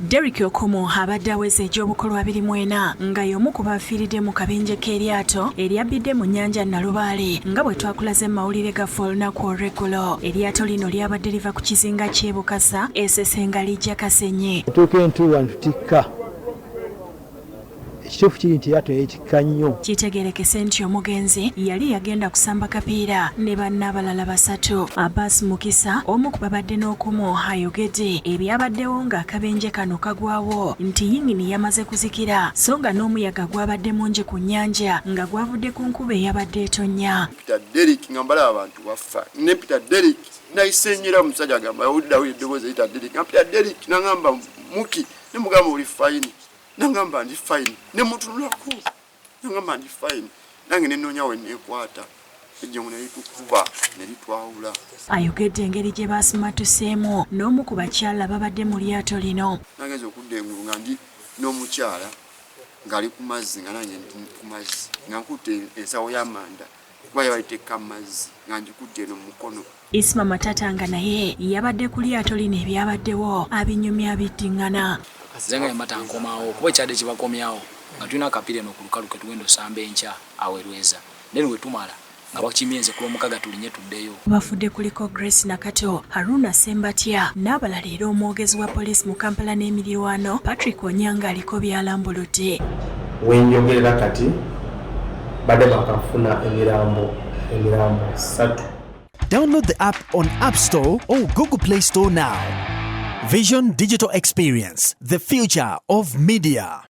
Derrick Okumu abadde aweza egy'obukulu 24 nga y'omu ku bafiiridde mu kabenje k'eryato eryabbidde mu nnyanja Nalubaale nga bwe twakulaze mu mawulire gaffe olunaku olw'eggulo. Eryato lino lyabadde liva ku kizinga ky'e Bukasa e Ssese nga lijja Kasenyi. Tuuka entuula ntutikka. Ekituufu kiri nti eryato yeetikka nnyo. Kitegeerekese nti omugenzi yali yagenda kusamba kapiira ne banne abalala basatu. Abbas Mukisa omu ku babadde n'Okumu ayogedde ebyabaddewo ng'akabenje kano kagwawo nti yingini yamaze kuzikira so nga n'omuyaga gwabadde mungi ku nnyanja nga gwavudde ku nkuba eyabadde etonnya. Peter Derrick nga mbalaba abantu bafa ne Peter Derrick nayisenyera omusajja agamba awulidde eddoboozi eriyita Derrick nga Peter Derrick nangamba muki ne mugamba oli fine nangamba ndi fine ne mutunulako nangamba ndi fine nange ne nnoonya we neekwata ejjongo ne litukuba ne litwawula. Ayogedde engeri gye baasimattuseemu n'omu ku bakyala ababadde mu lyato lino. Nagenze okudda engulu nga ndi n'omukyala ng'ali ku mazzi nga nange ndi ku mazzi nga nkutte ensawo y'amanda kuba yabaliteeka mu mazzi nga ngikutte eno mu mukono. Isma Matata nga naye yabadde ku lyato lino ebyabaddewo abinyumya biddingana. Nze nga Yamata nkomawo kuba ekyadde kibakomyawo nga tulina akapiira eno ku lukalu ketugenda osamba enkya awo e Lweza then wetumala nga bakimye nze kulwomukaga tulinye tuddeyo. Abafudde kuliko Grace Nakato, Haruna Ssembatya n'abalala era omwogezi wa poliisi mu Kampala n'emirirwano Patrick Onyango aliko by'alambuludde. Wenjogerera kati badde bakafuna emirambo emirambo ssatu. Download the app on App Store or Google Play Store now. Vision Digital Experience, the future of media.